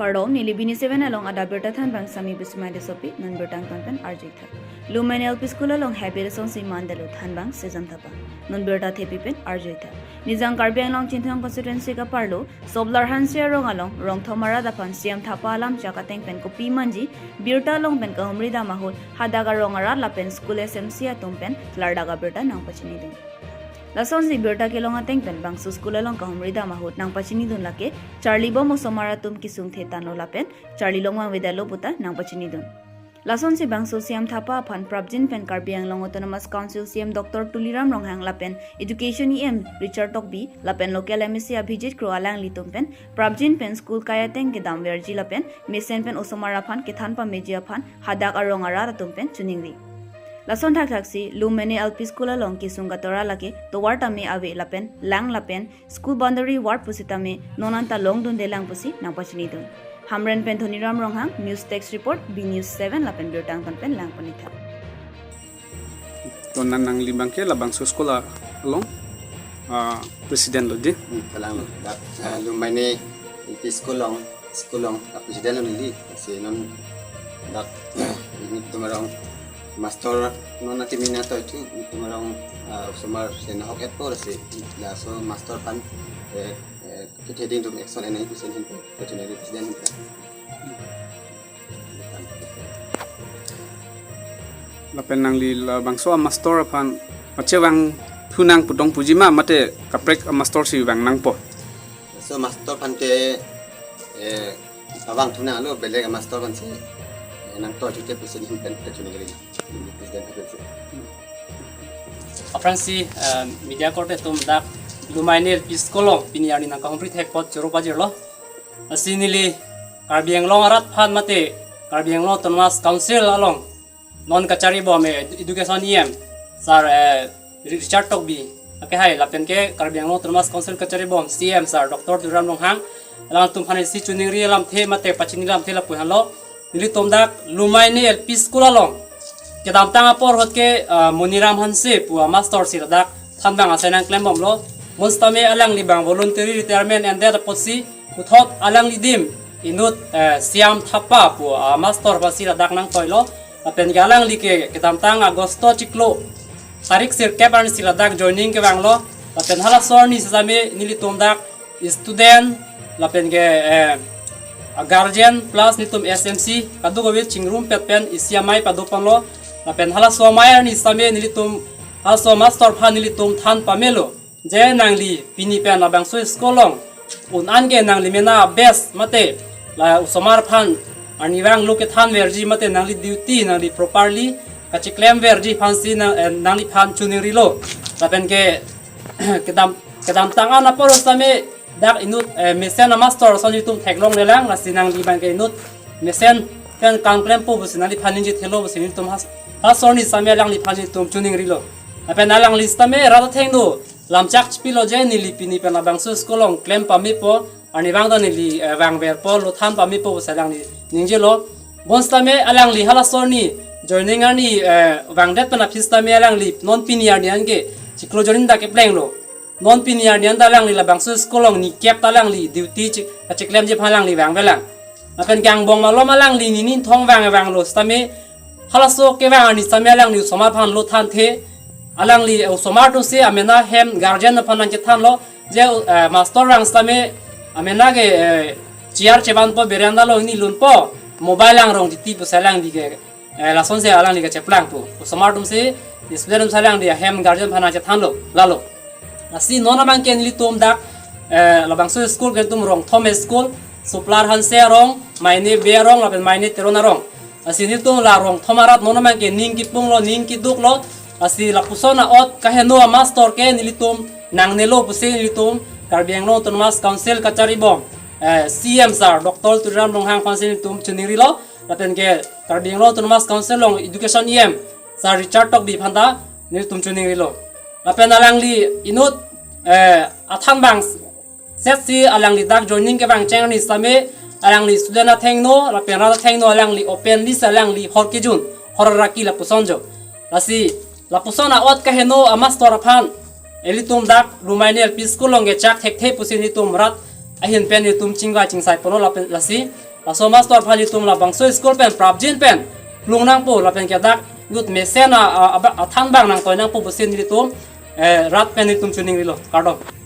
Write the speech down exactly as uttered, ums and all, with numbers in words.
Arong neli bini seven along adap birta thanbang Sami Bismai Desopi, non birta angton pen arjuitha. Lumaini L P School along habit asonsi mandalo thanbang Sejam Thapa, non birta thepi pen arjuitha. Nijang Karbi Anglong Chinthong constituency kaparlo Soblar Hanse arong along Rongthom arat aphan Sejam Thapa alam chak ateng pen kopi manji birta along pen kahumri dam ahut hadak arong arat lapen school S M C atum pen klardak abirta nangpachinidun. Lasonsi birta kelong ateng pen bangso school along kahumri dam ahut nangpachinidun lake charlibom osomar atum kesung thetanlo lapen charli long vangvedetlo puta nangpachinidun. Lasonsi bangso Sejam Thapa aphan prapjin pen Karbi Anglong Autonomous Council C E M Doctor Tuliram Ronghang lapen Education E M Richard Tokbi lapen local M A C Abhijit Kro alanglitum pen prapjin pen school kai ateng kedam verji lapen mesen pen osomar aphan kethan pameji aphan hadak arong arat atum pen choningri. Lason thakthaksi Lumaini L P School along kesung katora lake tovar tame ave lapen lang lapen school boundary ward pusitame non anta longdundelang pusi nangpachinidun. Hamren pen Dhoniram Ronghang, News Desk Report, B News seven lapen birta angton pen lang panitha. To non nangli abangke labangso school along, ah, president lo di. Hmm, kalang lo. Dak, ah, Lumaini L P School along, school along, ah, president lo neli. Si non dak, ilitum arong master non ati mina to itu, ilitum arong, ah, osomar si nahok et por si, laso master aphan, eh, eh, kitheding atum action enai pusi hin pen, kachinari president hin pen. Lapen nangli labangso amaster aphan pachevangthu nang pu tong puji ma, mate kaprek amaster si vang nangpo? So master aphan te, eh, pavangthu nanglo, belek amaster aphan si, eh, nangto chute pusi hin pen kachinari president hin pen. Aphrangsi, eh, media korte atum dak Lumaini L P School along pini arni nangkahumri thek apot choro pajirlo. Lasi neli Karbi Anglong arat aphan mate Karbi Anglong Autonomous Council along non kacharibom, eh, Education E M, Sir, eh, Richard Tokbi akehai lapen ke Karbi Anglong Autonomous Council kacharibom C E M Sir Doctor Tuliram Ronghang, alangtum aphan isi choningri alamthe mate pachini alamthe lapu henlo. Nelitum dak Lumaini L P School along kedamtang apor ahut ke, ah, Moniram Hanse pu amaster si ladak thanbang asai nangklembomlo. Bonsitame alangli abang voluntary retirement endet apotsi puthot alangli adim inut, eh, Sejam Thapa pu amaster aphansi ladak nangtoilo. Lapen ke alangli ke kedamtang Agosto chiklo tarik sirkep arni si ladak joining kevanglo. Lapen halaso arni sitame nelitum dak student lapen ke, eh, a guardian plus nelitum S M C kadokave chingrumpet pen isi amei padoponlo. Lapen halaso amei arni sitame nelitum halaso master aphan nelitum than pamelo. Je nangli pini pen labangso school along un-an ke nangli mena best mate la osomar aphan arnivang lo kethan verji mate nangli duty nangli properly kachiklem verji aphansi nang, eh, nangliphan choningrilo. Lapen ke kedam, kedamtang an apor sitame dak inut, eh, mesen amaster ason nelitum theklonglelang, lasi nangli abangke inut mesen pen kam klempo pusi nangliphan ningje thelo pusi nelitum has, halaso arni sitame alangliphan nelitum choningrilo. Lapen alangli sitame rat athengno lamchak chipilo je neli pini pen labangso school along klem pamepo, arnivang ta neli, eh, vangverpo, lo than pamepo pusi alangli ningjelo. Bonsitame alangli halaso arni joining arni, eh, vangdet pen aphi sitame alangli non pini arni anke chiklo joining dak keplenglo. Non pini arni anta alangli labangso school along ni kep ta alangli duty chik, kachiklemji aphan alangli vangvelang. Lapen ke angbong malom alangli ni ninthong vang vanglo sitame halaso kevang arni sitame alangli osomar aphan lo thanthe. Alangli osomar atumsi amena hem guardian aphan nangchethanlo. Je, eh, master vang sitame amena ke, eh, chair chevanpo, veranda along ni lunpo, mobile langrong titi pusi alangli ke, eh, lasonsi alangli kacheplang pu. Osomar atumsi, student atumsi alangli ahem guardian aphan nangchethanlo, lalo. Lasi non abangke nelitum dak, eh, labangso school ke nelitum Rongthom school, Soblar Hanse arong, Maine Bey arong, lapen Maine Teron arong. Lasi nelitum la Rongthom arat non abangke ning kipunglo, ning kiduklo. Lasi lapuson a'ot kaheno amaster ke nelitum nangnelo pusi nelitum Karbi Anglong Autonomous Council kacharibom, eh, C E M Sir Doctor Tuliram Ronghang aphansi nelitum choningrilo. Lapen ke Karbi Anglong Autonomous Council along Education E M Sir Richard Tokbi aphan ta nelitum choningrilo. Lapen alangli inut, eh, athanbang setsi alangli dak joining kevang cheng arni sitame alangli student athengno lapen rat athengno alangli openly si alangli hor kejun, hor raki lapuson jo. Lasi lapuson a'ot kaheno amaster aphan ilitum dak Lumaini L P School along kechak thekthe pusi nelitum rat ahin pen nelitum chingvai chingsai ponlo lapen lasi Laso master aphan nelitum labangso school pen prapjin pen plung nangpo lapen ke dak youth mesen a, a, a, athan abang nangtoi nangpo pusi nelitum, eh, rat pen nelitum chiningrilo. Kardom.